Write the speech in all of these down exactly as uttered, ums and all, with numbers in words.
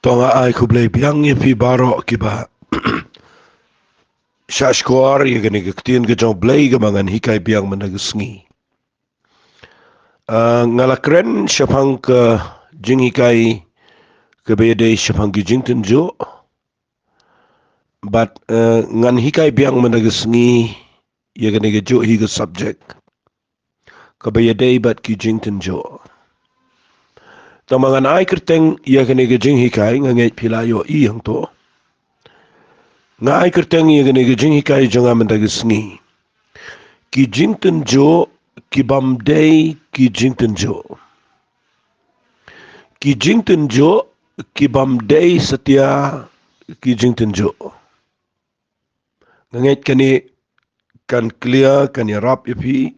To nga ai khublei biang ïa phi baroh kiba shah skhor ïa kane ka ktien ka jong U Blei kaba ngan hikai biang mynta ka sngi. Ah, nga la kren shaphang ka jinghikai kaba ïadei shaphang ki jingtynjuh. Bad, eh, ngan hikai biang mynta ka sngi ïa kane kajuh hi ka subject kaba ïadei bad ki jingtynjuh. Tang ba ngan ai kyrteng ïa kane ka jinghikai, nga ngeit phi la ïohi hangto. Nga ai kyrteng ïa kane ka jinghikai jong nga mynta ka sngi: Ki jingtynjuh ki bym dei ki jingtynjuh. Ki jingtynjuh ki bym dei satia ki jingtynjuh. Nga ngeit kane kan clear, kan ïarap ïa phi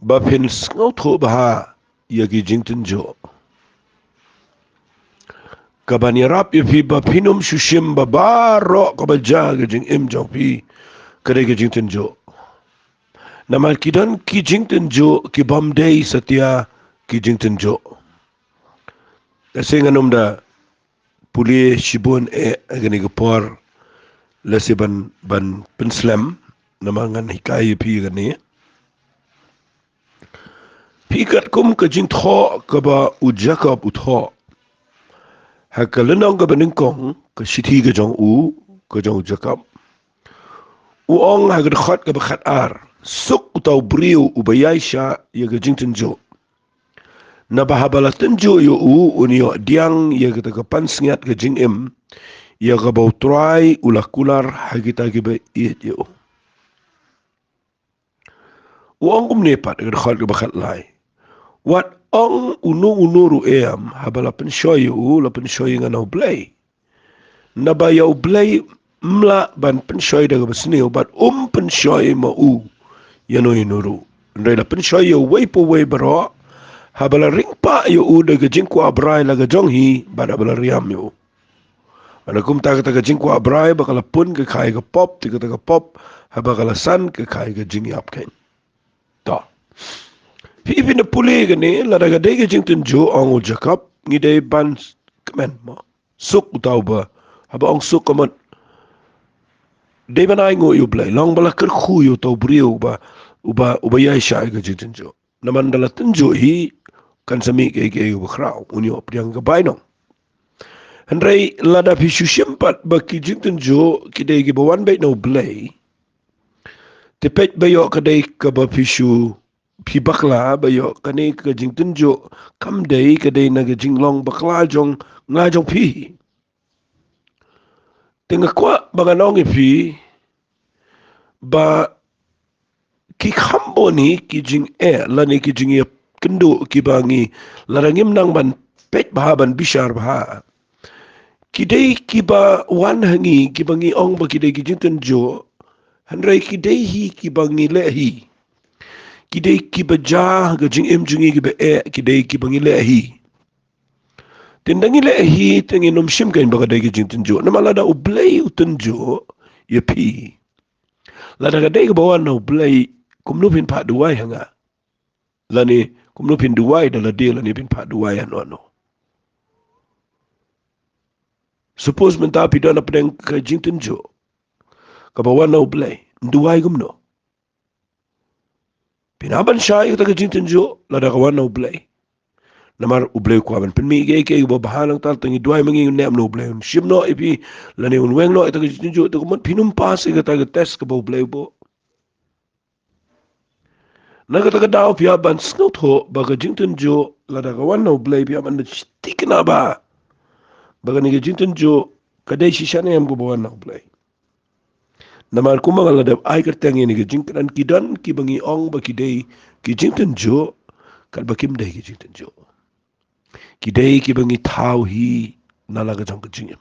ba phin sngewthuh bha ïa ki jingtynjuh. Kaban ïarap ïa phi ba phin ym shu shim ba baroh kaba jia ha ka jingim jong phi ka dei ka jingtynjuh. Namar ki don ki jingtynjuh ki bym dei satia ki jingtynjuh. Lehse ngan ym da pule shibun eh ha kane ka por, lehse ban, ban pynslem, namar ngan hikai ïa phi kane. Phi, katkum ka jingthoh kaba u Jakob u thoh ha ka lynnong kaba nyngkong, ka shithi ka jong u, ka jong u Jakob, u ong ha ka dkhot kaba khatar: Suk uta u briew uba ïaishah ïa ka jingtynjuh. Naba haba la tynjuh ïa u, un ïoh diang ïa kata ka pansngiat ka jingim ïa kaba U Trai u la kular ha kita kiba ïeit ïa u. U ong kumne pat ha ka dkhot kaba khatlai: Wat ong uno uno ruh em haba la pynshoi ïa u, la pynshoi ïa nga na U Blei. Naba ïa U Blei ym lah ban pynshoi da kaba sniew, bad um pynshoi ma u ïano ïano ruh. Hynrei la pynshoi ïa uwei pa uwei baroh haba la ring pah ïa u da ka jingkwah brai la ka jong hi, bad haba la riam ïa u. Bad kumta kata ka jingkwah brai ba ka la pun ka kha ïa ka pop, te kata ka pop haba ka la san ka kha ïa ka jingïap keiñ. To. Phi, phin da pule kane, lada ka dei ka jingtynjuh, ong u Jakob, ngi dei ban kmen mo. Suk uta uba, haba ong suk ka mut dei ban ainguh ïa U Blei, long ba la kyrkhu ïa uta u briew uba, uba, uba ïaishah ïa ka jingtynjuh. Namar lada la tynjuh hi, kan sa mih kaei kaei kaba khraw, un ïoh pdiang ka bainong. Hynrei lada phi shu shim pat ba ki jingtynjuh ki dei kiba wan beit na U Blei, te peit ba ïoh ka dei kaba phi shu, phi bakla ba ïoh kane ka jingtynjuh kam dei ka dei na ka jinglong bakla jong nga jong phi. Te nga kwah ba ngan ong ïa phi ba ki kham bun hi ki jingeh lane ki jingïakynduh kiba ngi, lada ngim nang ban peit bha, ban bishar bha, ki dei kiba wan ha ngi, kiba ngi ong ba ki dei ki jingtynjuh, hynrei ki dei hi kiba ngi leh hi. Ki dei kiba jia ha ka jingim jong ngi, kiba eh, ki dei kiba ngi leh hi. Te ynda ngi leh hi, te ngin ym shim keiñ ba ka dei ka jingtynjuh. Namar lada U Blei u tynjuh ïa phi, lada ka dei kaba wan na U Blei, kumno phin phah duwai ha nga? Lane kumno phin duwai da lade, lane phin phah duwai hano hano? Suppose mynta phi don hapdeng ka jingtynjuh kaba wan na U Blei, duwai kumno? Phin hap ban shah ïa kata ka jingtynjuh lada ka wan na U Blei. Namar U Blei u kwah ban pynmih kiei kiei kiba bha. Nangta te ngi duwai ma ngi, ngin ong, U Blei un shim noh ïa phi lane un weng noh ïa kata ka jingtynjuh, te ka mut phin ym pass ïa kata ka test kaba U Blei u buh. Na kata ka daw phi hap ban sngewthuh ba ka jingtynjuh lada ka wan na U Blei, phi hap ban da thikna ba, ba kane ka jingtynjuh ka dei shisha ne em kaba wan na U Blei. Namar kumba nga la dep ai kyrteng ïa kane ka jingkren, ki don kiba ngi ong ba ki dei ki jingtynjuh, katba kim dei ki jingtynjuh. Ki dei kiba ngi thaw hi na la ka jong ka jingim.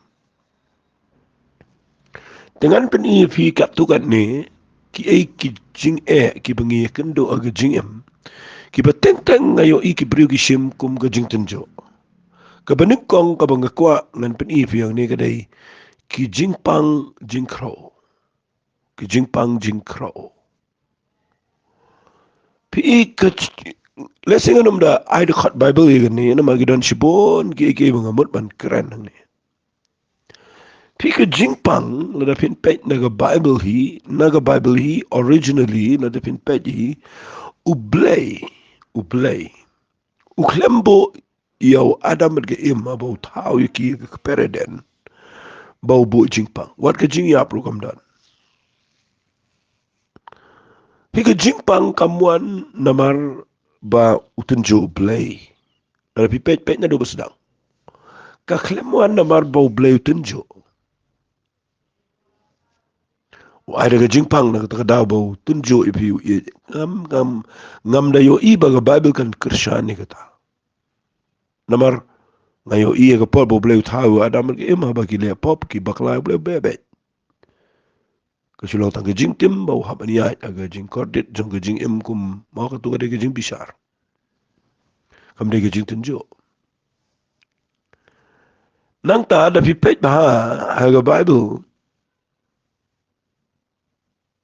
Te ngan pyni ïa phi katto katne kiei ki jingeh kiba ngi ïakynduh ha ka jingim, kiba teng teng nga ïohi ki briew ki shim kum ka jingtynjuh. Kaba nyngkong kaba nga kwah ngan pyni ïa phi hangne ka dei ki jingpang jingkhraw. Ki jingpang jingkhraw. Phi, ka ch-, Lehse ngan ym da ai da khot Bible ïa kane, namar ki don shibun kiei kiei ba nga mut ban kren hangne. Phi, ka jingpang, lada phin peit na ka Bible hi, na ka Bible hi, originally, lada phin peit hi, U Blei, U Blei u khlem buh ïa u Adam bad ka Im haba u thaw ïa ki ha ka kper Eden ba u buh jingpang. Wat ka jingïap ruh kam don. Phi, ka jingpang kam wan namar ba u tynjuh U Blei. Lada phi peit, peit naduh ba sdang, ka khlem wan namar ba U Blei u tynjuh. U ai da ka jingpang na kata ka daw ba u tynjuh ïa phi, u ïeit. Ngam, ngam, ngam da ïohi ba ka Bible kan kyrshan ïa kata. Namar nga ïohi ïa ka por ba U Blei u thaw ïa u Adam bad ka Im, haba ki leh pop, ki bakla ïa U Blei, beh beh. Ka shu long tang ka jingtim ba u hap ban ïaid ha ka jingkordit jong ka jingim, kum ma katto ka dei ka jingbishar. Kam dei ka jingtynjuh. Nangta lada phi peit bha ha ka Bible,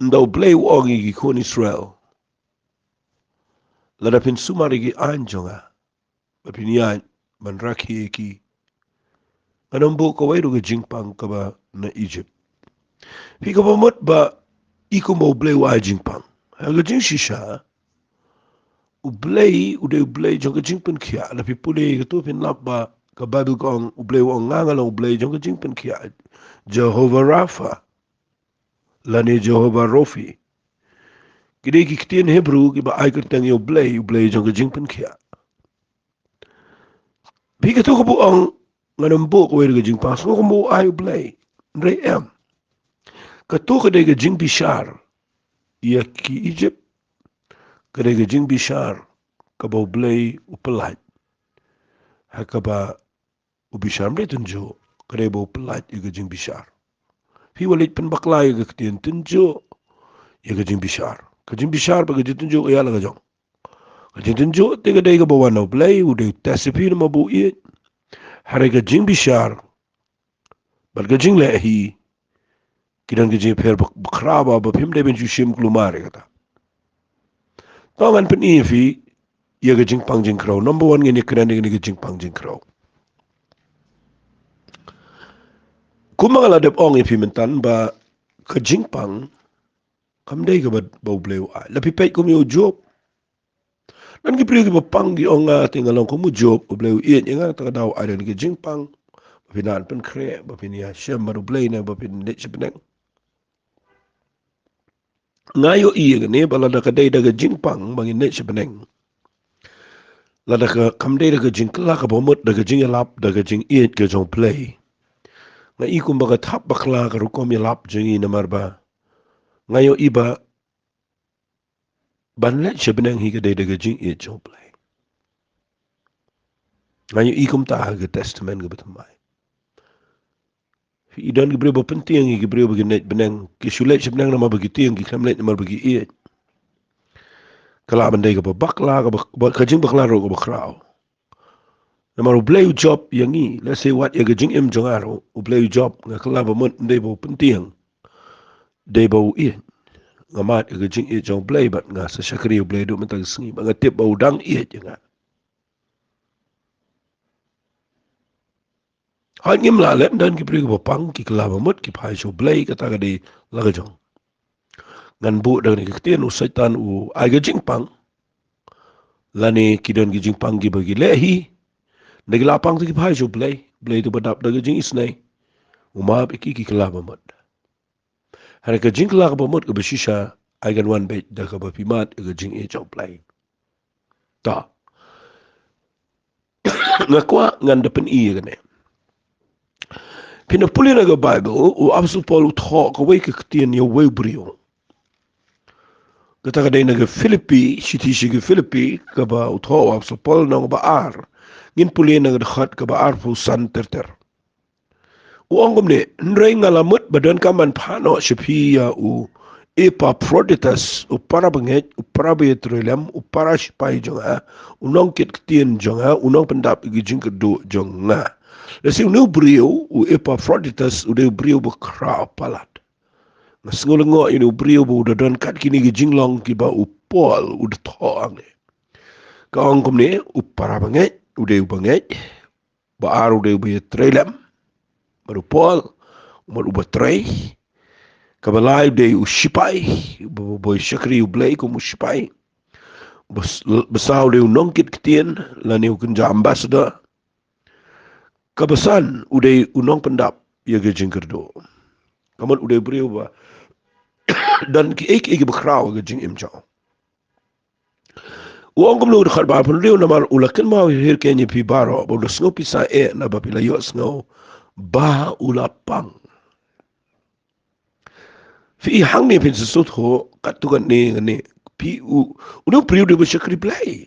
ynda U Blei u ong ïa ki khun Israel, lada phin sumar ïa ki aiñ jong nga, ba phin ïaid ban rakhe ïa ki, ngan ym buh kawei ruh ka jingpang kaba na Egypt. Phi, kaba mut ba i kumba U Blei u ai jingpang. Ha ka jingshisha, U Blei u dei U Blei jong ka jingpynkhiah. Lada phi pule katto phin lap ba ka Bible ka ong, U Blei u ong, nga nga long U Blei jong ka jingpynkhiah. Jehovah Rapha lane Jehovah Rophi. Ki dei ki ktien Hebrew kiba ai kyrteng ïa U Blei, U Blei jong ka jingpynkhiah. Phi, katto kaba u ong ngan ym buh kawei ruh ka jingpang, sngewbha kumba u ai U Blei. Hynrei em. Katto ka dei ka jingbishar ïa ki Egypt. Ka dei ka jingbishar kaba U Blei u pyllait. Ha kaba u bishar, ym dei tynjuh. Ka dei ba u pyllait ïa ka jingbishar. Phi, wat leit pynbakla ïa ka ktien tynjuh ïa ka jingbishar. Ka jingbishar bad ka jingtynjuh ka ïa la ka jong. Ka jingtynjuh te ka dei kaba wan na U Blei, u dei u test ïa phi namar ba u ïeit. Hynrei ka jingbishar bad ka jingleh hi, ki don ka jingïapher bak-, bakhraw ba, ba phim dei ban shu shim kulmar ïa kata. To ngan pyni ïa phi ïa ka jingpang jingkhraw. Number one, ngin ïa kren ïa ka jingpang jingkhraw. Kumba nga la dep ong ïa phi mynta ba ka jingpang kam dei kaba, ba U Blei u ai. Lada phi peit kum ïa u Job. Don ki briew kiba pang, ki ong, nga te nga long kum u Job, U Blei u ïeit ïa nga, kata ka daw ai da ka jingpang ba phin nang pynkhreh, ba phin ïashem bad U Blei ne ba phin leit sha bneng. Nga ïohi ïa kane ba lada ka dei da ka jingpang ba ngin leit sha bneng, lada ka, kam dei da ka jingkylla kaba mut, da ka jingïalap, da ka jingïeit ka jong U Blei, nga i kumba ka thap bakla ka rukom ïalap jong ngi, namar ba nga ïohi ba ban leit sha bneng hi ka dei da ka jingïeit jong U Blei. Nga ïohi kumta ha ka Testament kaba thymmai. Phi, don ki briew ba pyntieng ïa ki briew ba kin leit bneng, ki shu leit sha bneng namar ba ki tieng, ki khlem leit namar ba ki ïeit. Ka lah ban dei kaba bakla, kaba, ba, ka jingbakla ruh kaba khraw. Namar U Blei u jop ïa ngi, lehse wat ïa ka jingim jong nga ruh, U Blei u jop, nga kylla ba mut, ym dei ba u pyntieng, dei ba u ïeit. Nga mad ïa ka jingïeit jong U Blei bad nga sa shakri ïa U Blei haduh mynta ka sngi, bad nga tip ba u dang ïeit ïa nga. Hooid, ngim lah leh, don ki briew kiba pang, ki kylla ba mut, ki phai sha U Blei, kata ka dei la ka jong. Ngan buh da kane ka ktien, u Soitan u ai ka jingpang, lane ki don ki jingpang kiba ki leh hi, ynda ki la pang te ki phai sha U Blei, U Blei te uba dap da ka jingisynei u map ïa ki, ki kylla ba mut. Hynrei ka jingkylla kaba mut kaba shisha, ai kan wan beit da kaba phi mad ïa ka jingïeit jong U Blei. Ta. Nga kwah ngan da pyni ïa kane. Phin da pule na ka Bible, u Apostol Paul u thoh kawei ka ktien ïa uwei u briew. Kata ka dei na ka Philippi, shithi sha ki Philippi, kaba u thoh u Apostol Paul, lynnong ba ar. Ngin pule na ka dkhot kaba arphew san ter ter. U ong kumne, hynrei nga la mut ba donkam ban phah noh sha phi ïa u Epaphroditus, u para bangeit, u para ba ïatrei lem, u para shipai jong nga, u nongkit ktien jong nga, u nongpyndap ïa ki jingkyrduh jong nga. Lehse une u briew, u Epaphroditus, u dei u briew ba khraw palat. Nga sngew lyngngoh ïa une u briew ba u da don kat kine ki jinglong kiba u Paul u da thoh hangne. Ka ong kumne, u para bangeit u dei u bangeit. Ba ar u dei u ba ïatrei lem bad u Paul, u mut u ba trei. Kaba lai u dei u shipai, u ba, u ba shakri U Blei kum u shipai. Ba s-, ba saw u dei u nongkit ktien lane u kynja ambassador. Kaba san u dei u nongpyndap ïa ka jingkyrduh. Ka mut u dei u briew ba don kiei kiei kiba khraw ha ka jingim jong u. U ong kumno ha ka dkhot ba arphew hynriew, namar u la kynmaw hir keiñ ïa phi baroh ba u la sngew phi sah eh naba phi la ïohsngew ba u la pang. Phi i hangne phin sa sngewthuh katto katne, ngan ong ïa phi, u, une u briew u dei u ba shakri Blei.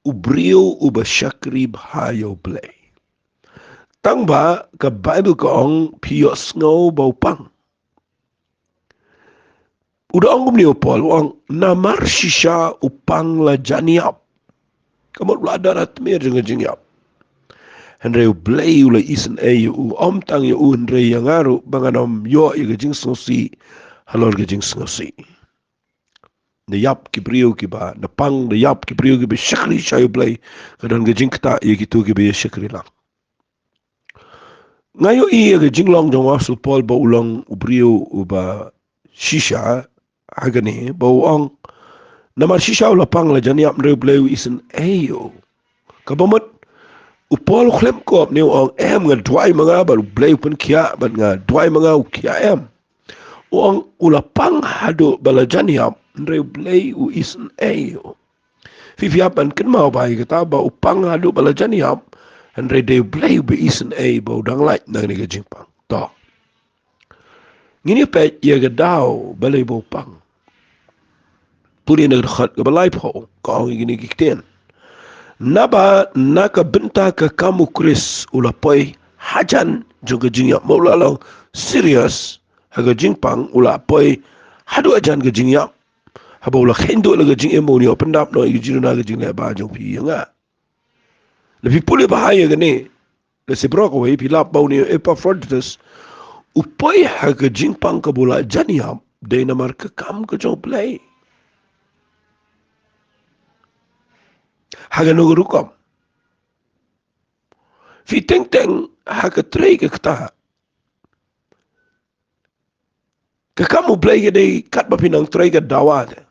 U briew u ba shakri bha ïa U Blei. Tang ba ka Baibl ka ong phi ïohsngew ba u pang. U da ong kumne u Paul, u ong, namar shisha u pang la jan ïap. Ka mut u la don ha tmier jong ka jingïap. Hynrei U Blei u la isynei ïa u, ym tang ïa u hynrei ïa nga ruh ba ngan ym ïoh ïa ka jingsngewsih halor ka jingsngewsih. Da ïap ki briew kiba, da pang, da ïap ki briew kiba shakri sha U Blei, ka don ka jingktah ïa kito kiba ïa shakri lang. Nga ïohi ïa ka jinglong jong u Apostol Paul ba u long u briew uba shisha, ha kane ba u ong, namar shisha u la pang la jan ïap, hynrei U Blei u isynei ïa u. Kaba mut u Paul u khlem kop ne u ong, em, nga duwai ma nga bad U Blei u pynkhiah, bad nga duwai ma nga u khiah, em. U ong u la pang haduh ba la jan ïap, hynrei U Blei u isynei ïa u. Phi, phi hap ban kynmaw bha ïa kata ba u pang haduh ba la jan ïap, hynrei dei U Blei uba isynei ba u dang lait na kane ka jingpang. To. Ngin ïa peit ïa ka daw balei ba u pang. Pule na ka dkhot kaba laiphew, ka ong ïa kine ki ktien. Naba na ka bynta ka kam U Khrist u la poi hajan jong ka jingïap, ma u la long serious ha ka jingpang, u la poi haduh hajan ka jingïap. Haba u la kheiñ duh la ka jingim ba un ïoh pyndap noh ïa ka jingduna ka jingleh ba jong phi ïa nga. Lada phi pule bha ïa kane, lehse baroh kawei phi lap ba une u Epaphroditus u poi ha ka jingpang kaba u la jan ïap dei namar ka kam ka jong U Blei. Ha kano ka rukom? Phi teng teng ha ka trei ka ktah. Ka kam U Blei ka dei katba phi nang trei ka dawa te.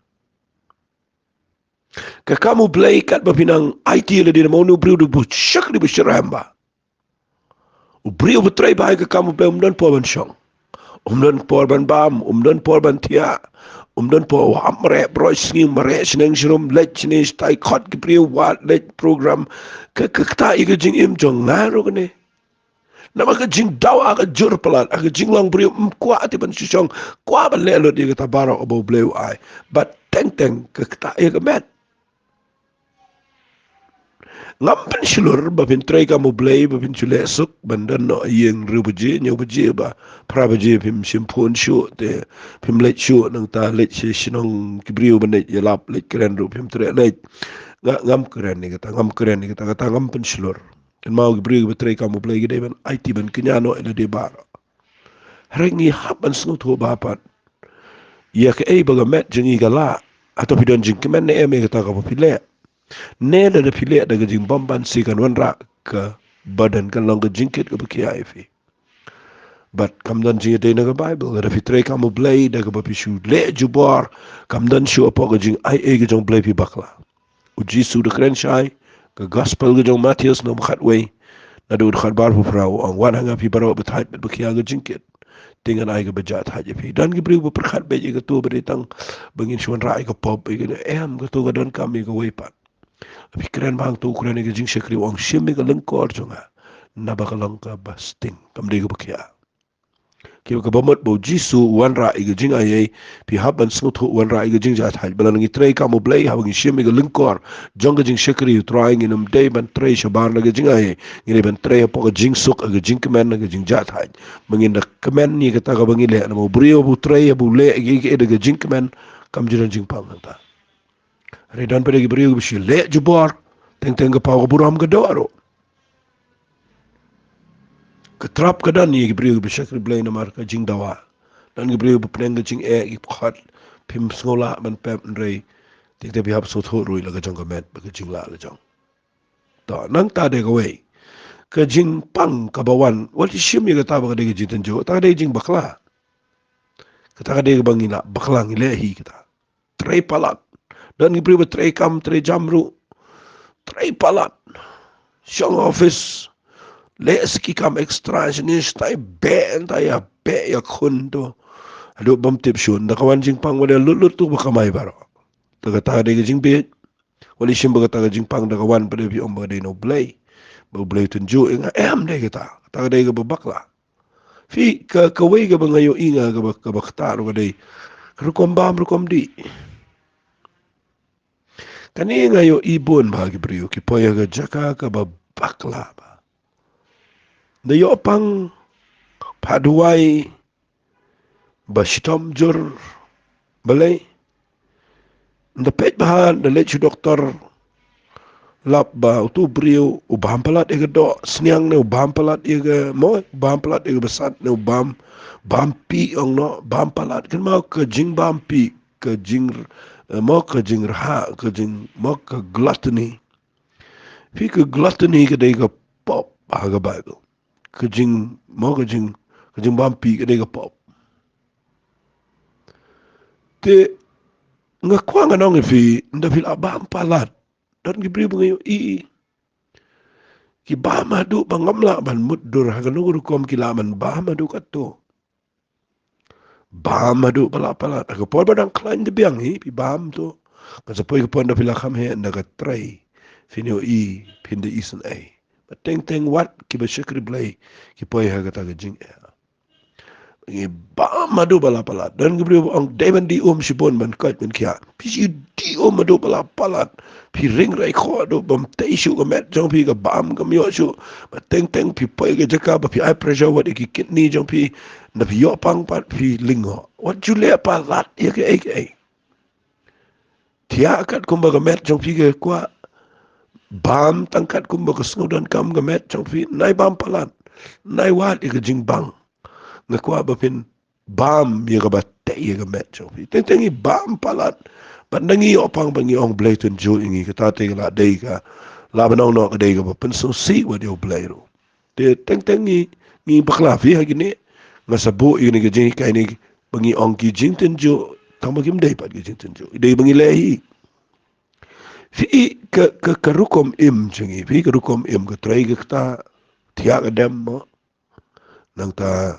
Ka kam U Blei katba phi nang aiti ïa lade, namar une u briew u dei u shakri ba shitrhem bha. U briew ba trei bha ïa ka kam U Blei um don por ban shong. Um don por ban bam, um don por ban thiah. Um don por, u hap mareh baroh sngi, mareh shneng shrum, leit shane shatai, khot ki briew, wad, leit program. Ka, ka ktah ïa ka jingim jong nga ruh kane. Namar ka jingdawa ka jur palat, ha ka jinglong briew, ym kwah te ban shu shong, kwah ban leh lut ïa kata baroh kaba U Blei u ai. Bad teng teng ka ktah ïa ka met. Ngam pynshlur ba phin trei kam U Blei ba phin shu leh suk ban don noh ïing hynriew baje, hynñiew baje, ba phra baje phim shim phone shuh, te phim leit shuh, nangta leit sha shnong ki briew ban leit ïalap, leit kren ruh phim treh leit. Nga, ngam kren ïa kata, ngam kren ïa kata, kata ngam pynshlur. Kynmaw ki briew kiba trei kam U Blei ki dei ban aiti ban kñia noh ïa lade baroh. Hynrei ngi hap ban sngewthuh bha pat ïa kaei ba ka met jong ngi ka lah. Hato phi don jingkmen ne em ïa kata kaba phi leh? Ne lada phi leh da ka jingbymman, shi kan wanrah kaba don, kan long ka jingkit kaba khia ïa phi. Bad kam don jingïadei na ka Baibl. Lada phi trei kam U Blei da kaba phi shu leh jubor, kam don shuh hapoh ka jingaiei ka jong U Blei phi bakla. U Jisu u da kren shai, ka gospel ka jong u Mathaios lynnong ba khatwei, naduh ka dkhot ba arphew phra, u ong, wan ha nga phi baroh ba thait bad ba khia ka jingkit, te ngan ai kaba jahthait ïa phi. Don ki briew ba pyrkhat beit ïa kato ba dei tang ba ngin shu wanrah ïa ka pop, ïa ka, em, kato ka donkam ïa kawei pat. Phi kren bha, to kren ïa ka jingshakri, u ong, shim ïa ka lyngkor jong nga, naba ka long kaba sting, kam dei kaba khia. Ki, kaba mut ba u Jisu u wanrah ïa ka jingaiei, phi hap ban sngewthuh u wanrah ïa ka jingjahthait. Ba lada ngi trei kam U Blei, haba ngi shim ïa ka lyngkor jong ka jingshakri U Trai, ngin ym dei ban trei shabar na ka jingaiei. Ngi dei ban trei hapoh ka jingsuk, ka jingkmen, ka jingjahthait. Ba ngin da kmen ïa kata kaba ngi leh, namar u briew haba u trei, haba u leh ïa ka, ïa ka da ka jingkmen, kam ju don jingpang hangta. Hynrei don pat de ki briew kiba shu leh jubor, teng teng ka paw ka burom ka doh ruh. Ka trap ka don ïa ki briew kiba shakri Blei namar ka jingdawa. Don ki briew ba pyneng ka jingeh, ki khot, phim sngew lah ban pep, hynrei Te te phi hap sngewthuh ruh ïa la ka jong ka met bad ka jinglah la jong. To, nangta de kawei ka jingpang kaba wan, wat shim ïa kata ba ka dei ka jingtynjuh, kata ka dei jingbakla. Kata ka dei kaba ngi lah bakla, ngi leh hi kata. Trei palat. Don ki briew ba trei kam, trei jam ruh. Trei palat. Shong office. Leh sa ki kam extra shane shatai, beh hangtai, ïa beh ïa khun to. Haduh bym tip shuh, da ka wan jingpang ba dei lut lut to ba kamai baroh. Te kata ka dei ka jingbieit. Wat shim ba kata ka jingpang da ka wan pat de phi ong ba ka dei na U Blei, ba U Blei u tynjuh ïa nga, em, dei kata. Kata ka dei kaba bakla. Phi, ka, kawei kaba nga ïohi nga kaba, kaba ktah ruh ka dei ka rukom bam rukom dih. Kane nga ïohi bun bha ki briew ki poi ha ka jaka kaba bakla bha. Da ïoh pang, phah duwai ba shitom jur, balei? Da peit bha, da leit sha u doktor, lap ba utu u briew u bam palat ïa ka doh sniang ne u bam palat ïa ka, mo, u bam palat ïa ka ba sat ne u bam, bam pih ong noh, bam palat. Kynmaw ka jingbam pih, ka jing, eh, mo, ka jingrhah, ka jing, mo, ka gluttony. Phi, ka gluttony ka dei ka pop ha ka Baibl. Ka jing, mo, ka jing, ka jingbam pih ka dei ka pop. Te nga kwah ngan ong ïa phi, ynda phi lah bam palat, don ki briew ba nga ïohi ki bam haduh ba ngam lah ban mutdur ha kano ka rukom ki lah ban bam haduh katto. Bam haduh ba lah palat. Ha ka por ba dang khlaiñ da biang hi phi bam to. Ka sa poi ka por ynda phi la kham heh, ynda ka trei, phin ïohi, phin da isynei. Ba teng teng wat kiba shakri Blei ki poi ha kata ka jingeh. Ngi bam haduh ba lah palat. Don ki briew ba ong dei ban dih um shibun ban koit ban khiah. Phi shu dih um haduh ba lah palat. Phi ring rai khoh haduh bym tei shuh ka met jong phi, ka bam kam ïoh shuh. Ba teng teng phi poi ka jaka ba phi ai pressure wat ïa ki kidney jong phi. Ynda phi ïoh pang pat phi lyngngoh. Wat ju leh palat ïa kaei kaei. Thiah katkum ba ka met jong phi ka kwah. Bam tang katkum ba ka sngewdonkam ka met jong phi. Nai bam palat. Nai wad ïa ka jingbang. Nga kwah ba phin bam ïa kaba tei ïa ka met jong phi. Teng teng ngi bam palat. Bad ynda ngi ïoh pang ba ngi ong Blei tynjuh ïa ngi, kata te ka la dei ka, lah ban ong noh ka dei kaba pynsngewsih wat ïa U Blei ruh. Te teng teng ngi, ngi bakla phi ha kine. Nga sa buh ïa kine ki jinghikai ne ba ngi ong ki jingtynjuh, tang ba kim dei pat ki jingtynjuh. Dei ba ngi leh hi. Phi, ka, ka, ka rukom im jong ngi, phi, ka rukom im, ka trei ka kta, thiah ka dem, mo. Nangta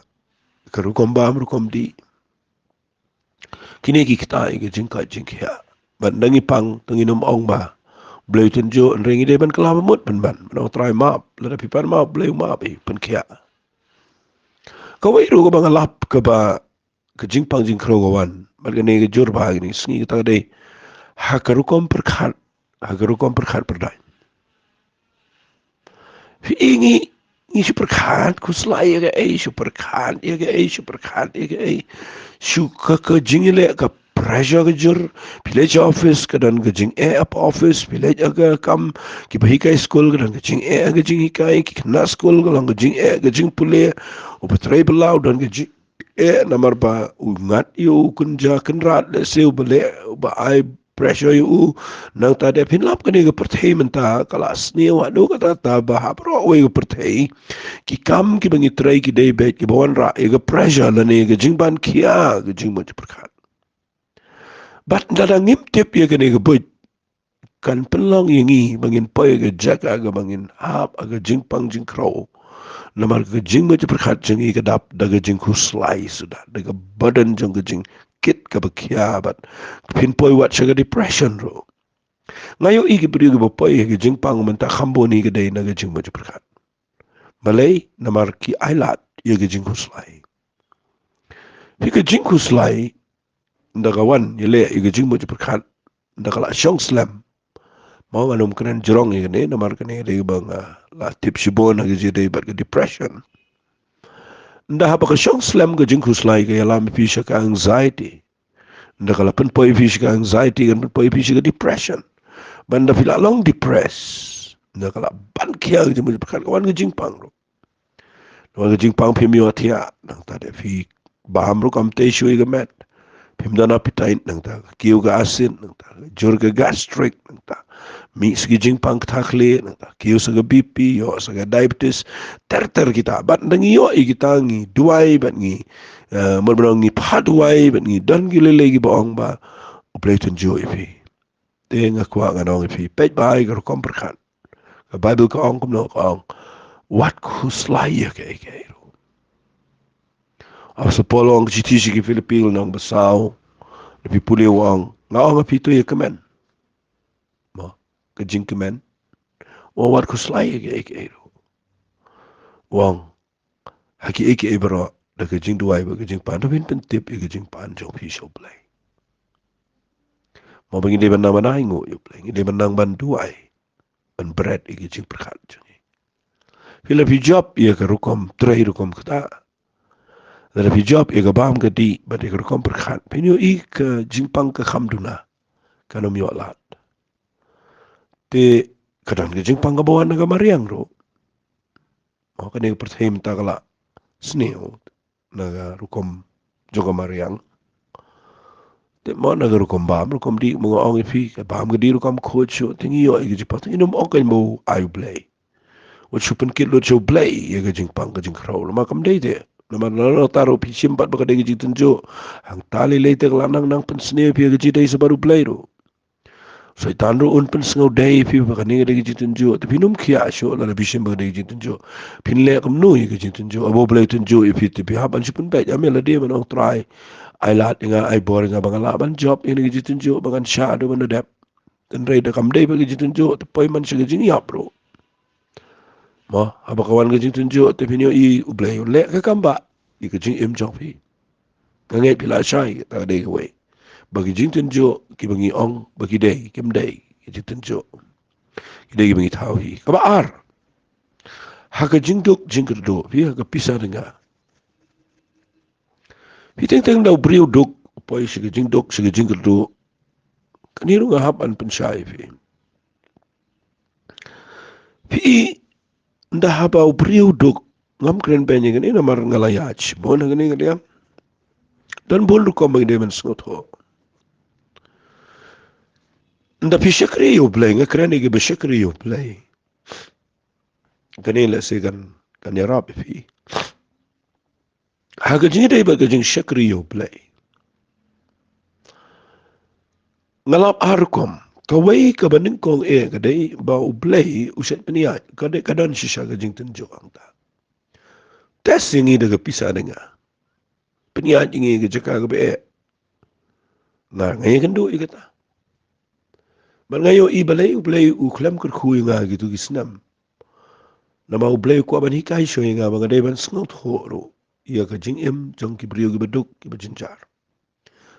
ka rukom bam rukom dih. Kine ki kta ïa ka jingkoit jingkhiah. Bad ynda ngi pang, te ngin ym ong ba Blei u tynjuh, hynrei ngi dei ban kylla ba mut ban ban. Ban ong Trai map, lada phi pan map, Blei u map, eh, pynkhiah. Kawei ruh kaba nga lap kaba ka jingpang jingkhrew ka wan bad kane ka jur bha kine ki sngi, kata ka dei ha ka rukom pyrkhat, ha ka rukom pyrkhat pyrdaiñ. Phi, ngi, ngi shu pyrkhat khuslai ïa kaei, shu pyrkhat ïa kaei, shu pyrkhat ïa kaei. Shu ka, ka jingïaleh, ka pressure ka jur. Phi leit sha office ka don ka jingeh ha office, phi leit ha ka kam, kiba hikai skul ka don ka jingeh ha ka jinghikai, ki khynnah skul ka long ka jingeh ha ka jingpule, uba trei bylla u don ka jing eh, namar ba u ngat ïa u kynja kynrad, lehse uba leh, uba ai pressure ïa u. Nangta de phin lap kane ka pyrthei mynta ka la sniew haduh katta katta ba ha baroh kawei ka pyrthei ki kam kiba ngi trei ki dei beit kiba wanrah ïa ka pressure lane ka jingban khia, ka jingmut jingpyrkhat. Bad ynda ngim tip ïa kane ka buit, kan pynlong ïa ngi ba ngin poi ha ka jaka kaba ngin hap ha ka jingpang jingkhrew. Namar ka jingmut jingpyrkhat jong ngi ka dap da ka jingkhuslai suda, da ka burden jong ka jingkit kaba khia bad phin poi wat sha ka depression ruh. Nga ïohi ki briew kiba poi ha ka jingpang mynta kham bun hi ka dei na ka jingmut jingpyrkhat. Balei? Namar ki ailad ïa ka jingkhuslai. Phi, ka jingkhuslai ynda ka wan ïaleh ïa ka jingmut jingpyrkhat, ynda ka la shong slem. Mo, ngan ym kren jrong ïa kane namar kane dei ba nga la tip shibun ha ka jingïadei bad ka depression. Ynda haba ka shong slem ka jingkhuslai ka ïalam ïa phi sha ka anxiety. Ynda ka la pynpoi ïa phi sha ka anxiety kan pynpoi ïa phi sha ka depression. Bad ynda phi la long depressed, ynda ka la ban khia ka jingmut jingpyrkhat, ka wan ka jingpang ruh. Namar ka jingpang phim ïohthiah, nangta de phi bam ruh kam tei shuh ïa ka met. Phim don appetite nangta, ka kiew ka asid nangta, ka jur ka gastric nangta, mih sa ki jingpang kata kle nangta, kiew sa ka B P, ïoh sa ka diabetes, ter ter kita. Bad nda ngi ïoh ïa kita ngi duwai bad ngi, eh, mut ban ong ngi phah duwai bad ngi don ki lei lei kiba ong ba U Blei u tynjuh ïa phi. Te nga kwah ngan ong ïa phi, peit bha ïa ka rukom pyrkhat. Ka Baibl ka ong kumno, ka ong, wat khuslai ïa kaei kaei ruh. Apostol Paul u ong ha ka shithi sha ki Philippi lynnong ba saw, da phi pule u ong, nga ong ha phi to ïa kmen. Mo, ka jingkmen. U ong wat khuslai ïa kaei kaei ruh. U ong, ha kiei kiei baroh, da ka jingduwai bad ka jingpan, to phin pyntip ïa ka jingpan jong phi sha U Blei. Mo, ba ngi dei ban nang ban ainguh ïa U Blei, ngi dei ban nang ban duwai, ban bret ïa ka jingpyrkhat jong ngi. Phi, lada phi jop ïa ka rukom trei rukom ktah, lada phi jop ïa ka bam ka dih bad ïa ka rukom pyrkhat, phin ïohi ka jingpang ka kham duna, kan ym ïoh lad. Te ka don ka jingpang kaba wan na ka mariang ruh. Mo, kane ka pyrthei mynta ka la sniew na ka rukom jong ka mariang. Te mo, na ka rukom bam rukom dih, mo, nga ong ïa phi, ka bam ka dih rukom khuid shuh, te ngi ïoh ïa ka jingpang, te ngin ym ong kein ba u ai U Blei. Wat shu pynkit lut sha U Blei ïa ka jingpang ka jingkhraw, namar kam dei te. Namar lano lano ruh phi shim pat ba ka dei ka jingtynjuh, hangta lei lei te ka la nang nang pynsniew ïa phi ïa ka jingdei shabar U Blei ruh. Soitan ruh un pynsngewdei ïa phi ba kane ka dei ka jingtynjuh, te phin ym khiah shuh lada phi shim ba ka dei ka jingtynjuh. Phin leh kumno ïa ka jingtynjuh? Haba U Blei u tynjuh ïa phi, te phi hap ban shu pynbeit, ïa me lade ban ong, Trai, ai lad ïa nga, ai bor ïa nga ba ngan lah ban jop ïa kane ka jingtynjuh, ba ngan shah haduh ban da dep. Hynrei da kam dei pat ka jingtynjuh, te poi man sha ka jingïap ruh. Mo, haba ka wan ka jingtynjuh, te phin ïohi U Blei u leh ka kam ba ïa ka jingim jong phi. Nga ngeit phi la shai, kata ka dei kawei. Ba ki jingtynjuh kiba ngi ong ba ki dei, kim dei ki jingtynjuh. Ki dei kiba ngi thaw hi. Kaba ar, ha ka jingduk jingkyrduh, phi ha ka pisa danga. Phi teng teng da u briew duk, poi sha ka jingduk, sha ka jingkyrduh, kane ruh nga hap ban pynshai ïa phi. Phi, nda haba u briew duk, ngam kren beiñ ïa kane namar nga la ïaid shibun ha kane ka liang. Don bun rukom ba ngi dei ban sngewthuh. Nda phi shakri ïa U Blei, nga kren ïa kiba shakri ïa U Blei. Kane lehse kan, kan ïarap ïa phi. Ha ka jingïadei bad ka jingshakri ïa U Blei, nga lap ar rukom. Kawei kaba nyngkong eh ka dei ba U Blei u shait pynïaid, ka dei, ka don shisha ka jingtynjuh hangta. Test ïa ngi da ka pisa danga. Pynïaid ïa ngi ha ka jaka kaba eh. Nga, nga ïakynduh ïa kata. Bad nga ïohi balei U Blei u khlem kyrkhu ïa nga ha kito ki snem. Namar U Blei u kwah ban hikai shuh ïa nga ba nga dei ban sngewthuh ruh ïa ka jingim jong ki briew kiba duk, kiba jynjar.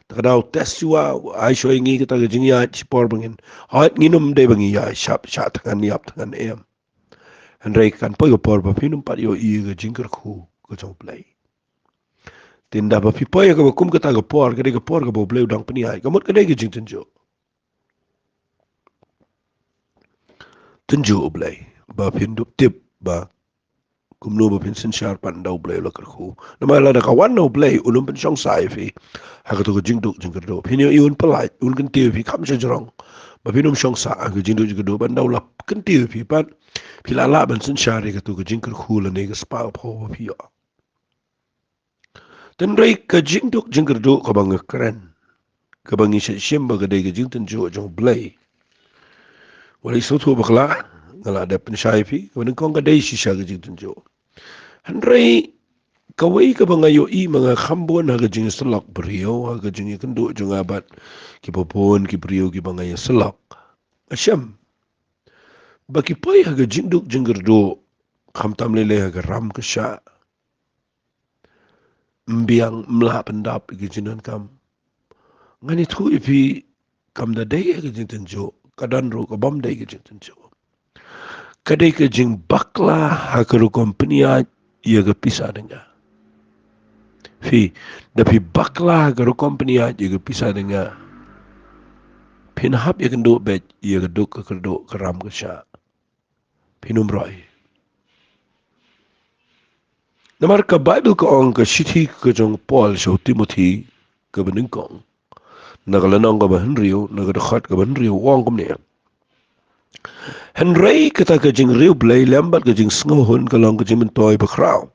Te ka dei u test shuwa, u ai shuwa ïa ngi kata ka jingïaid shipor ba ngin, hooid, ngin ym dei ba ngi ïaid shap, shah thngan ïap thngan em. Hynrei kan poi ka por ba phin ym pat ïohi ïa ka jingkyrkhu ka jong U Blei. Te nda ba phi poi ha kaba kum kata ka por, ka dei ka por kaba U Blei u dang pynïaid, ka mut ka dei ka jingtynjuh. Tynjuh U Blei ba phin dup tip ba kumno ba phin synshar pat nda U Blei u la kyrkhu. Namar lada ka wan na U Blei, un ym pynshong sah ïa phi ha kato ka jingduk jingkyrduh. Phin ïohi un pyllait, un kyntiew ïa phi kham shajrong ba phin ym shong sah ha ka jingduk jingkyrduh, bad nda u la kyntiew ïa phi pat, phi la lah ban synshar ïa kato ka jingkyrkhu lane ka spah ka phew ba phi ïoh. Hynrei ka jingduk jingkyrduh kaba nga kren, kaba ngi shait shim ba ka dei ka jingtynjuh jong U Blei, wat la sngewthuh bakla, nga la dep pynshai ïa phi, kaba nyngkong ka dei shisha ka jingtynjuh. Hynrei kawei kaba nga ïohi ma nga kham bun ha ka jingïasyllok briew, ha ka jingïakynduh jong nga bad kiba bun ki briew kiba nga ïasyllok, nga shem ba ki poi ha ka jingduk jingkyrduh, khamtam lei lei ha ka ram ka shah. Ym biang, ym lah pyndap ïa ka jingdonkam. Ngan ïathuh ïa phi, kam da dei ïa ka jingtynjuh, ka don ruh ka bym dei ka jingtynjuh. Ka dei ka jingbakla ha ka rukom pynïaid ïa ka pisa danga. Phi, da phi bakla ha ka rukom pynïaid ïa ka pisa danga, phin hap ïakynduh beit ïa ka duk ka kyrduh, ka ram ka shah. Phin ym roi. Namar ka Baibl ka ong, ka shithi ka jong u Paul sha u Timothi kaba nyngkong, Na ka lynnong kaba hynriew, na ka dkhot kaba hynriew, u ong kumne: Hynrei kata ka jingriewblei lem bad ka jingsngewhun ka long ka jingmyntoi bakhraw.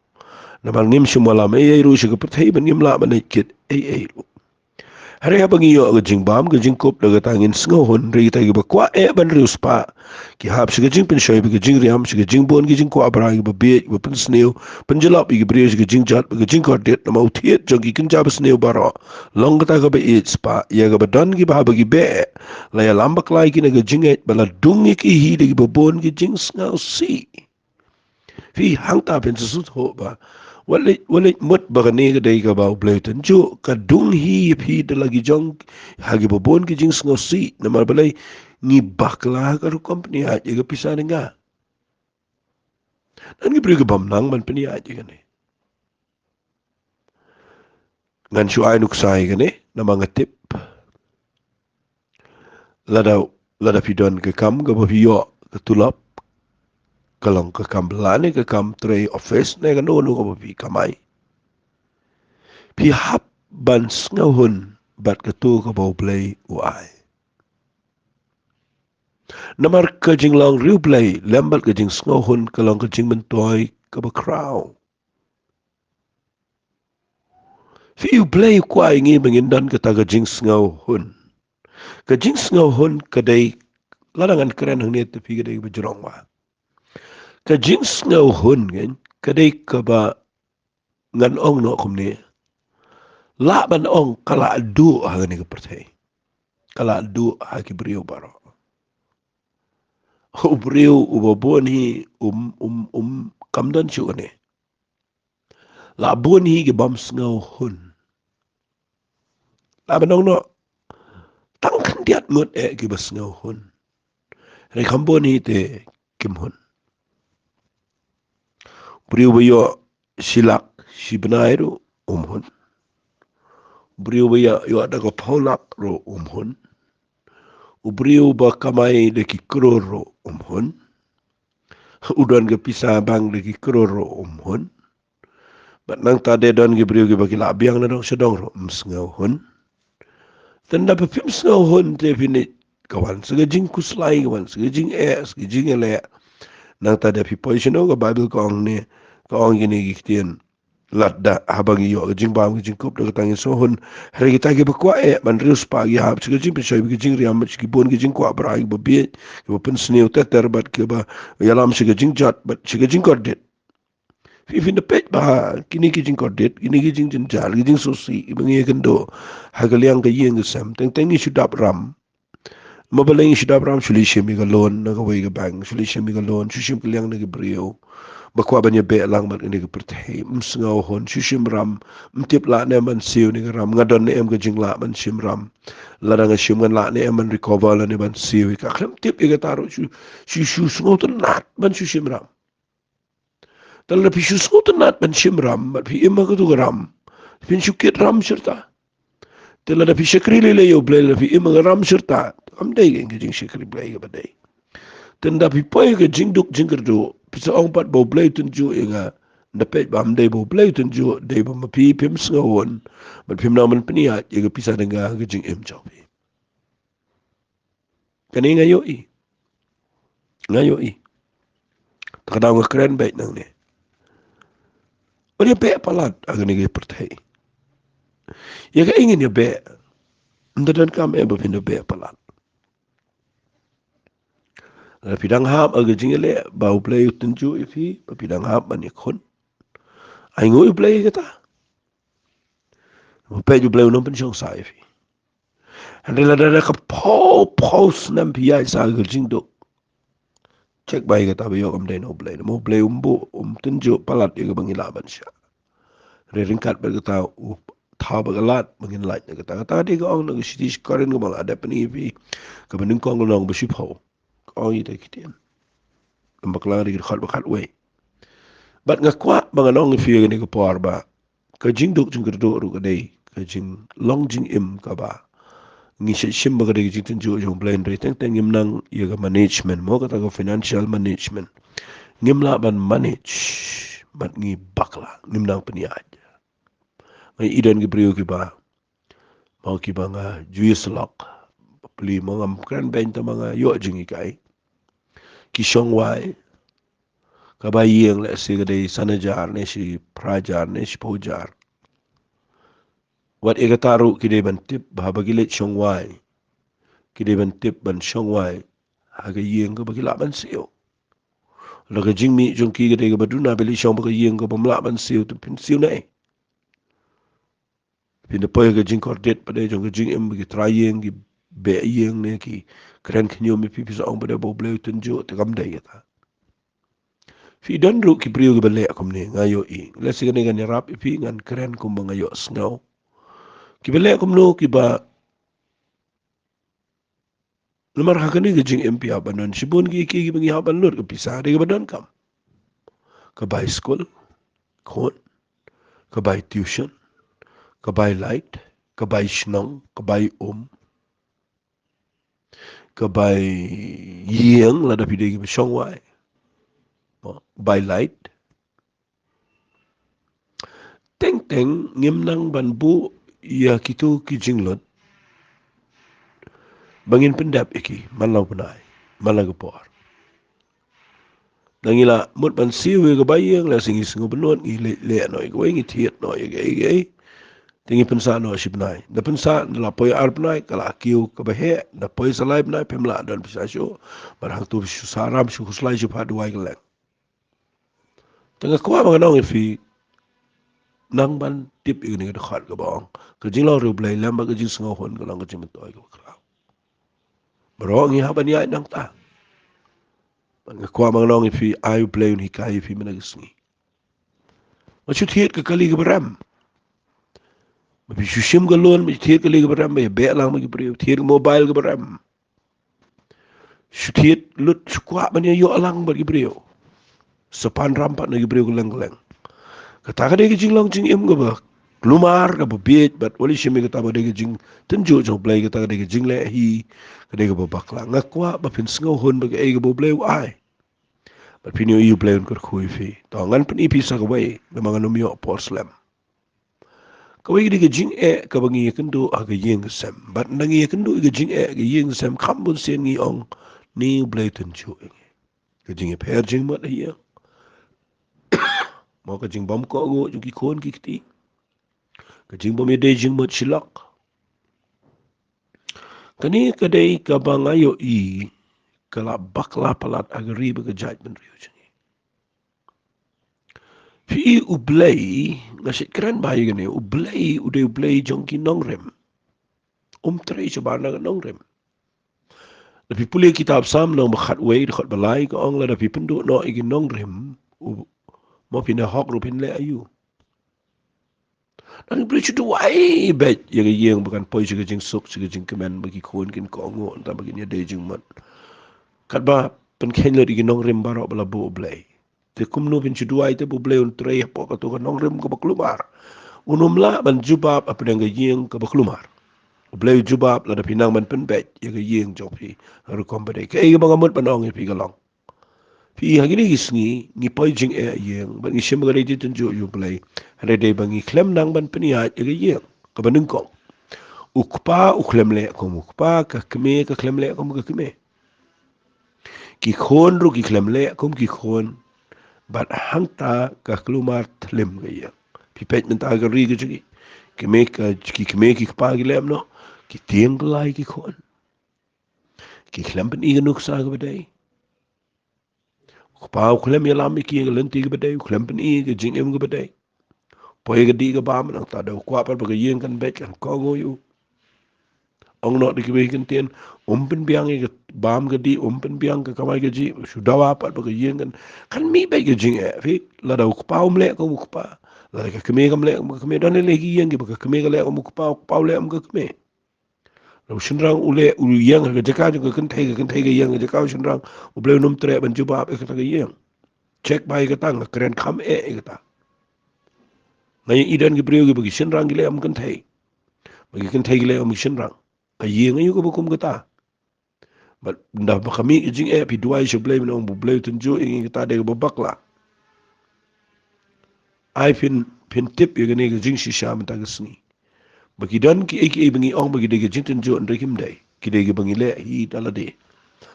Namar ngim shym wallam ei ei ruh sha ka pyrthei bad ngim lah ban leit kit ei ei ruh. Hynrei haba ngi ïoh ka jingbam, ka jingkup, da kata ngin sngewhun, hynrei kita kiba kwah eh ban riewspah ki hap sha ka jingpynshoi bad ka jingriam, sha ka jingbun ki jingkwah bha, kiba bieit, kiba pynsniew, pynjlop ïa ki briew sha ka jingjot bad ka jingkordit, namar u thied jong ki kynja basniew baroh long kata kaba ïeit spah ïa kaba don kiba, haba ki beh, la ïalam bakla ïa ki na ka jingngeit, bad la dung ïa ki hi da kiba bun ki jingsngewsih. Phi, hangta phin sa sngewthuh ba wat leit, wat leit mut ba kane ka dei kaba U Blei u tynjuh, ka dung hi ïa phi da la ki jong, ha kiba bun ki jingsngewsih. Namar balei? Ngi bakla ha ka rukom pynïaid ïa ka pisa ne nga. Don ki briew ki bym nang ban pynïaid ïa kane. Ngan shu ai nuksa ïa kane namar nga tip lada, lada phi don ka kam kaba phi ïoh ka tulop, ka long ka kam bylla ne ka kam trei office ne kano kano kaba phi kamai, phi hap ban sngewhun bad kato kaba U Blei u ai. Namar ka jinglong riewblei lem bad ka jingsngewhun ka long ka jingmyntoi kaba khraw. Phi, U Blei u kwah ïa ngi ba ngin don kata ka jingsngewhun. Ka jingsngewhun ka dei, lada ngan kren hangne te phi, ka dei kaba jrong bha. Ka jingsngewhun, kan, ka dei kaba ngan ong noh kumne. Lah ban ong ka lah duh ha kane ka pyrthei. Ka lah duh ha ki briew baroh. U briew uba bun hi um, um, um, kam don shuh kane. La bun hi ki bym sngewhun. La ban ong noh, tang khyndiat ngut eh kiba sngewhun. Hynrei kham bun hi te kim hun. Briew ba ïoh shi lak shi bnai ruh um hun. Briew ba ïoh, ïoh da ka phew lak ruh um hun. U briew ba kamai da ki klur ruh um hun. U don ka pisa bank da ki klur ruh um hun. Bad nangta de don ki briew kiba ki lah biang na dong sha dong ruh um sngewhun. Tang da ba phim sngewhun te phin ïa ka wan sa ka jingkhuslai, ka wan sa ka jingeh, sa ka jingïaleh. Nangta de phi poi shano, ka Baibl ka ong ne, ka ong kine ki ktien. Lada haba ngi ïoh ka jingbam, ka jingkup, da kata ngin sngewhun. Hynrei kita kiba kwah eh ban riewspah ki hap sha ka jingpynshoi bad ka jingriam, bad sha ki bun ki jingkwah bha, kiba bieit, kiba pynsniew ter ter, bad kiba ïalam sha ka jingjot bad sha ka jingkordit. Phi, phin da peit ba kine ki jingkordit, kine ki jingjynjar, ki jingsngewsih kiba ngi ïakynduh ha ka liang ka ïing ka sem, teng teng ngi shu dap ram. Ma balei ngi shu dap ram? Shu leit shim ïa ka loan na kawei ka bank, shu leit shim ïa ka loan, shu shim ka liang na ki briew ba kwah ban ïabeh lang bad kane ka pyrthei. Ym sngewhun, shu shim ram, ym tip lah ne em ban siew ne ka ram, nga don ne em ka jinglah ban shim ram, lada nga shim ngan lah ne em ban recover lane ban siew ïa ka, khlem tip ïa kata ruh, shu, shu, shu sngewtynnat ban shu shim ram. Te lada phi shu sngewtynnat ban shim ram, bad phi im ha kato ka ram, phin shu kit ram shirta. Te lada phi shakri lei lei ïa U Blei, lada phi im ha ka ram shirta, kam dei ka jingshakri Blei kaba dei. Te nda phi poi ka jingduk jingkyrduh, phi sa ong pat ba U Blei u tynjuh ïa nga, nda peit ba ym dei ba U Blei u tynjuh, dei ba ma phi phim sngewhun, bad phim nang ban pynïaid ïa ka pisa ne nga ha ka jingim jong phi. Kane nga ïohi. Nga ïohi. Te ka daw nga kren beit nangne. Ban ïabeh palat ha kane ka pyrthei. Ïa kaei ngin ïabeh? Ym da donkam eh ba phin ïabeh palat. Lada phi dang hap ha ka jingïaleh ba U Blei u tynjuh ïa phi, ba phi dang hap ban ïakhun, ainguh ïa U Blei ïa kata. Ba peit U Blei un ym pynshong sah ïa phi. Hynrei lada da ka phew phew snem phi ïaid sah ha ka jingduk, check bha ïa kata ba ïoh kam dei na U Blei. Namar U Blei um buh, um tynjuh palat ïa kaba ngi lah ban shah. Hynrei ryngkat bad kata u thaw bad ka lad ba ngin lait na kata. Kata ka dei ka ong na ka shithi sha ki Korinth kaba nga la dep pyni ïa phi, kaba nyngkong, ka lynnong ba shiphew. Ka ong ïa kita ki ktien. Namba khyndai, ka dkhot ba khatwei. Bad nga kwah ba ngan ong ïa phi ha kane ka por ba ka jingduk jingkyrduh ruh ka dei ka jinglong jingim kaba ngi shait shim ba ka dei ka jingtynjuh jong U Blei, hynrei teng teng ngim nang ïa ka management, mo, kata ka financial management. Ngim lah ban manage, bad ngi bakla, ngim nang pynïaid. Nga i don ki briew kiba Mo kiba nga ju ïasyllok. Pli mo ngam kren beiñ tang ma nga ïoh jinghikai. Ki shongwai. Ka bai ïing lehse ka dei san hajar ne shi phra hajar ne shi phew hajar. Wat ïa kata ruh ki dei ban tip ba haba ki leit shongwai. Ki dei ban tip ban shongwai. Ha ka ïing kaba ki lah ban siew. La ka jingmih jong ki ka dei kaba duna ba leit shong ba ka ïing kaba ym lah ban siew te phin siew ne. Phin da poi ka jingkordit pat de jong ka jingim ba ki trai ïing ki beh ïing ne ki kren khñium ïa phi phi sa ong pat de ba U Blei u tynjuh te kam dei kata. Phi don ruh ki briew kiba leh kumne nga ïohi. Lehse kane kan ïarap ïa phi ngan kren kumba nga ïohsngew. Kiba leh kumno kiba Namar ha kane ka jingim phi hap ban don shibun ki ki kiba ngi hap ban lut ka pisa dei kaba donkam. Ka bai skul, khun, ka bai tuition, ka bai light, ka bai shnong, ka bai um, ka bai ïing lada phi dei kiba shongwai. Mo, bai light. Teng teng ngim nang ban buh ïa kito ki jinglut ba ngin pyndep ïa ki man la u bnai man la ka por. Da ngi la mut ban siew ïa ka bai ïing lehse ngi sngew bynnud ngi leh leh noh ïa kawei ngi thied noh ïa kaei kaei. Te ngi pynsah noh shi bnai. Da pynsah da la poi ar bnai ka la kiew kaba heh, da poi sa lai bnai phim lah don pisa shuh. Bad hangto shu sah ram shu khuslai shu phah duwai kylleng. Te nga kwah ba ngan ong ïa phi nang ban tip ïa kane ka dkhot kaba ong ka jinglong ri U Blei lem bad ka jingsngewhun ka long ka jingmyntoi kaba khraw. Baroh ngi hap ban ïaid nangta. Bad nga kwah ba ngan ong ïa phi ai U Blei un hikai ïa phi mynta ka sngi. Ba shu thied ka kali kaba rem. Ba phi shu shim ka loan ba shu thied ka kali kaba rem ba ïa beh lang bad ki briew thied ka mobile kaba rem. Shu thied lut shu kwah ban ïa ïoh lang bad ki briew. Sa pan ram pat na ki briew kylleng kylleng. Kata ka dei ka jinglong jingim kaba klumar kaba bieit bad wat lei shim ïa kata ba dei ka jingtynjuh jong U Blei kata ka dei ka jingleh hi ka dei kaba bakla. Nga kwah ba phin sngewhun ba kaei kaba U Blei u ai. Bad phin ïohi U Blei un kyrkhu ïa phi. To ngan pyni phi sa kawei namar ngan ym ïoh por slem. Kawei ka dei ka jingeh kaba ngi ïakynduh ha ka ïing ka sem. Bad nda ngi ïakynduh ïa ka jingeh ka ïing ka sem kham bun sien ngi ong ni U Blei tynjuh ïa ngi. Ka jingïapher jingmut ha ïing. Mo ka jingbym kohnguh jong ki khun ki kti. Ka jingbym ïadei jingmut shilok. Kane ka dei kaba nga ïohi ka la bakla palat ha ka ri bad ka jaitbynriew jong ngi. Phi i U Blei, nga shu kren bha ïa kane, U Blei u dei U Blei jong ki nongrim. Um trei shabar na ka nongrim. Lada phi pule kitab Salm lynnong ba khatwei dkhot ba lai ka ong lada phi pynduh noh ïa ki nongrim, u, mo phin da hok ruh phin leh aïu. Nang ki briew shu duwai beit ïa ka ïing ba kan poi sha ka jingsuk sha ka jingkmen ba ki khun kin kohnguh nangta ba kin ïadei jingmut. Katba pynkheiñ lut ïa ki nongrim baroh ba la buh U Blei. Te kumno phin shu duwai te ba U Blei un trei hapoh kato ka nongrim kaba klumar. Un ym lah ban jubab hapdeng ka ïing kaba klumar. U Blei u jubab lada phi nang ban pynbeit ïa ka ïing jong phi. Ha rukom ba dei kaei kaba nga mut ban ong ïa phi ka long. Phi ha kine ki sngi ngi poi jingeh ha ïing bad ngi shim ba ka dei jingtynjuh ïa U Blei. Hynrei dei ba ngi khlem nang ban pynïaid ïa ka ïing kaba nyngkong. U kpa u khlem leh kum u kpa, ka kmie ka khlem leh kum ka kmie. Ki khun ruh ki khlem leh kum ki khun. Bad hangta ka klumar thlem ka ïing. Phi peit mynta ka ri ka jong ngi. Kmie ka, ki kmie ki kpa ki leh kumno. Ki tieng kylla ïa ki khun. Ki khlem pyni ka nuksa kaba dei. U kpa u khlem ïalam ïa ki ïa ka lynti kaba dei, u khlem pyni ïa ka jingim kaba dei. Poi ïa ka dih ka bam nangta da u kwah pat ba ka ïing kan beit kan kohnguh ïa u. Ong noh da kiwei ki ktien, um pynbiang ïa ka bam ka dih, um pynbiang ka kamai kajih, shu dawa pat ba ka ïing kan, kan mih beit ka jingeh, phi, lada u kpa um leh kum u kpa, lada ka kmie kam leh kum ka kmie, don lei lei ki ïing kiba ka kmie ka leh kum u kpa, u kpa u leh kum ka kmie. Lada u shynrang u leh u ïeng ha ka jaka jong ka kynthei, ka kynthei ka ïeng ha ka jaka u shynrang, U Blei un ym treh ban jubab ïa kata ka ïeng. Check bha ïa kata, nga kren kham eh ïa kata. Nga ïohi don ki briew kiba ki shynrang ki leh kum kynthei. Ba ki kynthei ki leh kum ki shynrang. Ka ïeng aïu kaba kum kata. Bad ynda ba ka mih ka jingeh phi duwai sha U Blei, mynta U Blei u tynjuh ïa ngi, kata dei kaba bakla. Ai phin, phin tip ïa kane ka jingshisha mynta ka sngi. Ba ki don kiei kiei ba ngi ong ba ki dei ka jingtynjuh, hynrei kim dei. Ki dei kiba ngi leh hi da lade.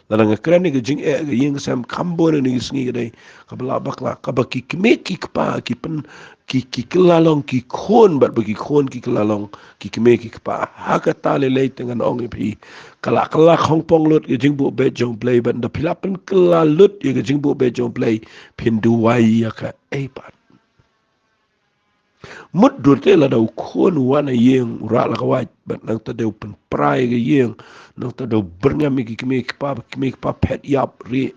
Lada nga kren ïa ka jingeh ka ïing ka sem, kham bun na kine ki sngi ka dei kaba la bakla, kaba ki kmie ki kpa ki pyn, ki, ki kylla long ki khun, bad ba ki khun ki kylla long ki kmie ki kpa. Ha kata lei lei te ngan ong ïa phi, ka la, ka la khongpong lut ka jingbuh beit jong U Blei, bad ynda phi la pynkylla lut ïa ka jingbuh beit jong U Blei, phin duwai ïa kaei pat? Mut dur te lada u khun u wan na ïing, u rah la ka wait, bad nangta dei u pynpra ïa ka ïing, nangta dei u byrngem ïa ki kmie ki kpa, ba ki kmie ki kpa phet ïap rieh.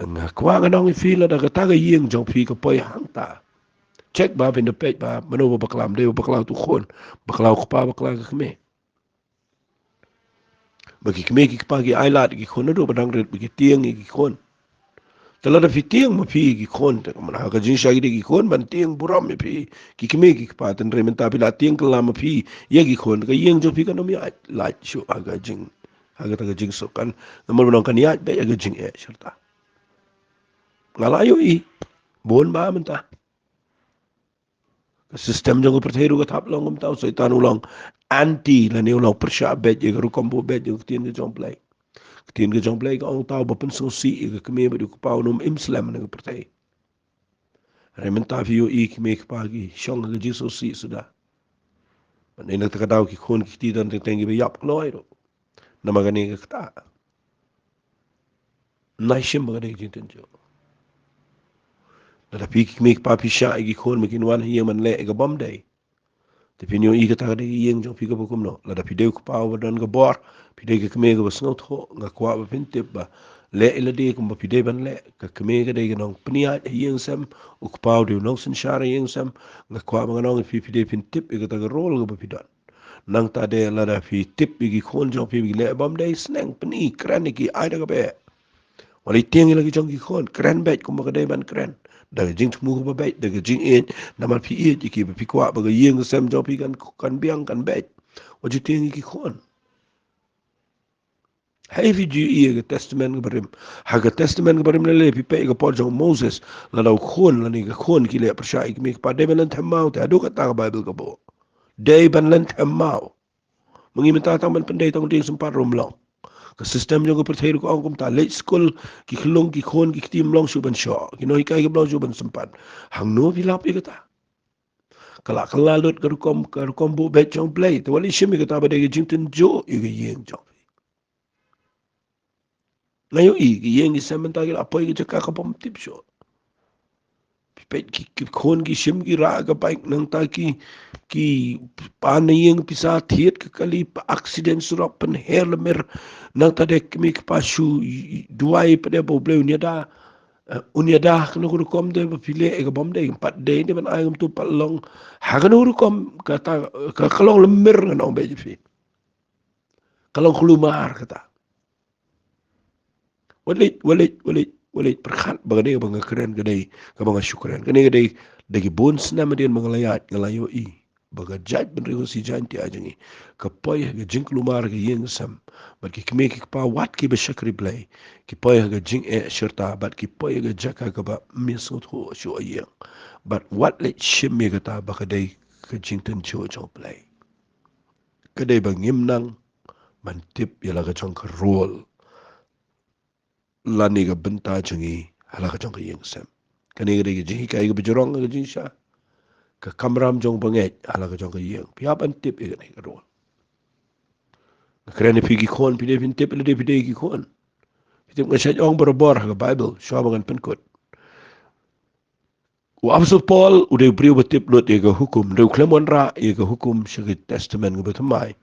Nga kwah ngan ong ïa phi, lada kata ka ïing jong phi ka poi hangta, check ba, phin da peit ba mano ba bakla, ym dei ba bakla utu u khun, bakla u kpa, bakla ka kmie. Ba ki kmie ki kpa ki ailad ïa ki khun naduh ba dang rit, ba ki tieng ïa ki khun. Te lada phi tieng ma phi ïa ki khun, te kumno ha ka jingshai ki dei ki khun ban tieng burom ïa phi, ki kmie ki kpa? Te hynrei mynta phi la tieng kylla ma phi ïa ki khun, ka ïing jong phi kan ym ïaid lait shuh ha ka jing, ha kata ka jingsuk, kan, namar ba nang kan ïaid beit ha ka jingeh shirta. Nga la ïohi bun ba mynta. Ka system jong ka pyrthei ruh ka thap long kumta, u Soitan u long anti, lane u long pyrshah beit ïa ka rukom buh beit jong ka ktien ka jong U Blei. Ka ktien ka jong U Blei ka ong, uta uba pynsngewsih ïa ka kmie bad ïa u kpa un ym im slem ha ka pyrthei. Hynrei mynta phi ïohi ki kmie ki kpa ki shong ha ka jingsngewsih suda. Bad na kata ka daw ki khun ki kti don teng teng kiba ïap kloi ruh. Namar kane ka kata. Nai shim ba ka dei ka jingtynjuh. Lada phi ki kmie ki kpa phi shah ïa ki khun ba kin wan ha ïing ban leh ïa ka bym dei, te phin ïohi kata ka dei ka ïing jong phi kaba kumno. Lada phi dei u kpa uba don ka bor, phi dei ka kmie kaba sngewthuh, nga kwah ba phin tip ba leh ïa lade kumba phi dei ban leh. Ka kmie ka dei ka nongpynïaid ha ïing sem, u kpa u dei u nongsynshar ha ïing sem. Nga kwah ba ngan ong ïa phi, phi dei phin tip ïa kata ka role kaba phi don. Nangta de lada phi tip ïa ki khun jong phi ba ki leh bym dei, sneng, pyni, kren ïa ki, ai da kaba eh. Wat leit tieng ïa la ki jong ki khun, kren beit kumba ka dei ban kren. Da ka jingthmu kaba beit, da ka jingïeit, namar phi ïeit ïa ki, ba phi kwah ba ka ïing ka sem jong phi kan, kan biang, kan beit. Wat ju tieng ïa ki khun. Hei, phi ju ïohi ïa ka Testament kaba rim. Ha ka Testament kaba rim lei lei, phi peit ïa ka por jong u Moses, lada u khun lane ka khun ki leh pyrshah ïa ki kmie ki kpa, dei ban lynthem maw? Te haduh katta ka Baibl ka buh, dei ban lynthem maw? Ma ngi mynta tang ban pyndei tang u dieng sympat ruh ym long. Ka system jong ka pyrthei ruh ka ong kumta, leit skul, ki khyllung ki khun ki kti ym long shuh ban shoh, ki nonghikai kim long shuh ban sympat. Hangno phi lap ïa kata? Ka la kylla lut ka rukom, ka rukom buh beit jong U Blei. Te wat leit shim ïa kata ba dei ka jingtynjuh ïa ka ïing jong phi. Nga ïohi ki ïing ki sem mynta ki la poi ka jaka ka bym tip shuh. Phi peit ki, ki khun ki shim ki rah ka bike, nangta ki, ki pan na ïing, pisa thied ka kali, pa accident surok, pynher lymmer. Nangta de kmie ki kpa shu duwai pat de ba U Blei un ïada, eh, un ïada, kano ka rukom de ba phi leh ïa ka bym dei, pat dei ne ban ai kumtu, pat long ha kano ka rukom, kata ka, ka long lymmer, ngan ong beit ïa phi. Ka long khlumar kata. Wat leit, wat leit, wat leit, wat leit pyrkhat ba kane kaba nga kren ka dei kaba nga shu kren. Kane ka dei, dei ki bun snem hadien ba nga la ïaid, nga la ïohi ba ka jaitbynriew Khasi Jaiñtia jong ngi ka poi ha ka jingkhlumar ka ïing ka sem. Bad ki kmie ki kpa wat kiba shakri Blei ki poi ha ka jingeh shirta, bad ki poi ha ka jaka kaba ym ïasngewthuh shuh ïa ïing. Bad wat leit shim ïa kata ba ka dei ka jingtynjuh jong U Blei. Ka dei ba ngim nang ban tip ïa la ka jong ka role lane ka bynta jong ngi ha la ka jong ka ïing ka sem. Kane ka dei ka jinghikai kaba jrong ha ka jingshisha. Ka kamram jong u bangeit ha la ka jong ka ïing, phi hap ban tip ïa kane ka role. Nga kren ïa phi ki khun, phi dei phin tip ïa lade phi dei ki khun. Phi tip, nga shait ong barabor ha ka Baibl shuwa ba ngan pynkut. U Apostol Paul u dei u briew ba tip lut ïa ka hukum, u dei u khlem wanrah ïa ka hukum sha ka Testament kaba thymmai.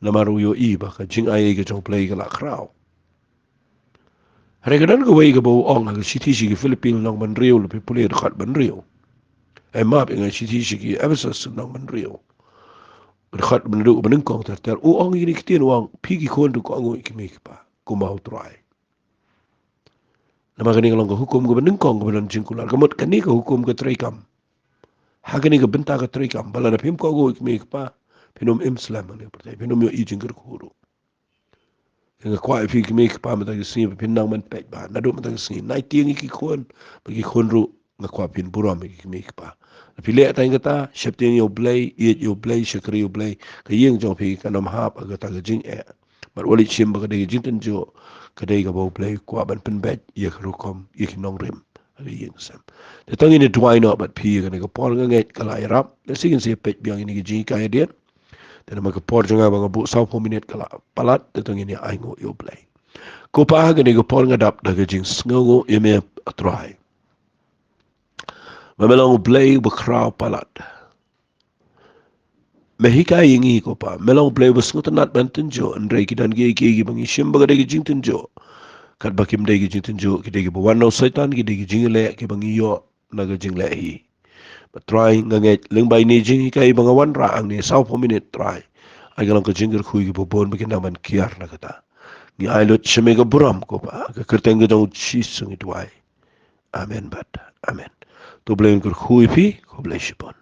Namar u ïohi ba ka jingai ka jong U Blei ka la khraw. Hynrei ka don kawei kaba u ong ha ka shithi sha ki Philippi lynnong ba hynriew, lada phi pule dkhot ba hynriew. Ai map, ïa nga, shithi sha ki Ephesus lynnong ba hynriew, dkhot ba hynriew, ba nyngkong ter ter, u ong ïa kine ki ktien, u ong, phi ki khun to kohnguh ïa ki kmie ki kpa kumba ha U Trai. Namar kane ka long ka hukum kaba nyngkong kaba don jingkular. Ka mut kane ka hukum ka treikam. Ha kane ka bynta ka treikam ba lada phim kohnguh ïa ki kmie ki kpa, phin ym im slem ha kane ka pyrthei, phin ym ïohi jingkyrkhu ruh. Nga kwah ïa phi ki kmie ki kpa mynta ka sngi ba phin nang ban peit ba naduh mynta ka sngi, nai tieng ïa ki khun, ba ki khun ruh nga kwah phin burom ïa ki kmie ki kpa. Phi leh tang kata, sheptieng ïa U Blei, ïeit ïa U Blei, shakri ïa U Blei, ka ïing jong phi kan ym hap ha kata ka jingeh. Bad wat leit shim ba ka dei ka jingtynjuh, ka dei kaba U Blei u kwah ban pynbeit ïa ka rukom, ïa ki nongrim ha ka ïing sem. Te to ngin ïa duwai noh bad phi ha kane ka por, nga ngeit ka la ïarap. Lehse ngin sa ïa peit biang ïa kane ka jinghikai hadien. Te namar ka por jong nga ba nga buh sawphew minit ka la palat, te to ngin ïa ainguh ïa U Blei. Ko Pa, ha kane ka por nga dap da ka jingsngewnguh ïa me, A Trai. Me long U Blei uba khraw palat. Me hikai ïa ngi, ko Pa. Me long U Blei uba sngewtynnat ban tynjuh, hynrei ki don kiei kiei kiba ngi shim ba ka dei ki jingtynjuh, katba kim dei ki jingtynjuh, ki dei kiba wan na u Soitan, ki dei ki jingleh kiba ngi ïoh na ka jingleh hi. Bad Trai, nga ngeit lyngba ine i jinghikai ba nga wanrah hangne sawphew minit, Trai, ai ka long ka jingkyrkhu ïa kiba bun ba kin nang ban kiar na kata. Ngi ai lut sha me ka burom, ko Pa, ha ka kyrteng ka jong U Jisu ngi duwai. Amen bad amen. To U Blei un kyrkhu ïa phi, khublei shibun.